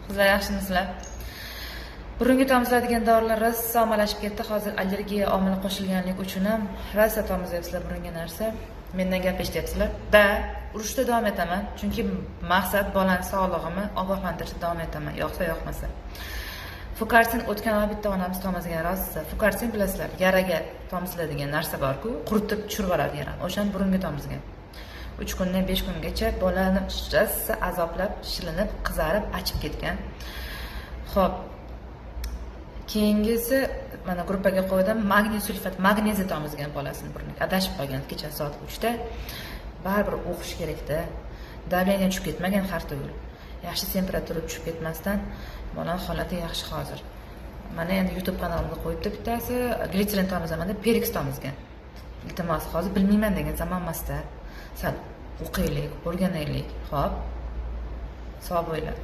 Qizlar, yaxshimisizlar? Burunga tomizadigan dorilar rosa ommalashib ketdi. Hozir allergiya omili qo'shilganligi uchun ham rosa tomizyapsizlar burunga narsa. Mendan gap eshityapsizlar. Da, urushda davom etaman. Chunki maqsad bolani sog'lig'imni ogohlantirishda davom etaman, yoqsa yoqmasa. Fukarsin o'tgan oy bitta onamiz tomizgan rosa. Fukarsin bilasizlar, yaraga tomiziladigan narsa bor-ku, quritib tushirib yuboradi yarani. O'shani burunga tomizgan. 3 kundan 5 kungacha bolani rosa azoblab, shilinib, qizarib, achib ketgan. Xo'p. Keyingisi mana gruppaga qo'ydim. Magniy sulfat, magneziy tomizgan bolasini burniga. Adashib qolgan kecha soat 3 da. Baribir o'qish kerakda. Давление tushib ketmagan har tugul. Yaxshi, temperatura tushib ketmasdan bolani holati yaxshi hozir. Mana endi YouTube kanalimga qo'yibdi bittasi, glitserin tomizaman deb Periks tomizgan. Iltimos, hozir bilmayman degan zamon emasda. Sal o'qiylik, o'rganaylik. Xo'p. Sog' bo'linglar.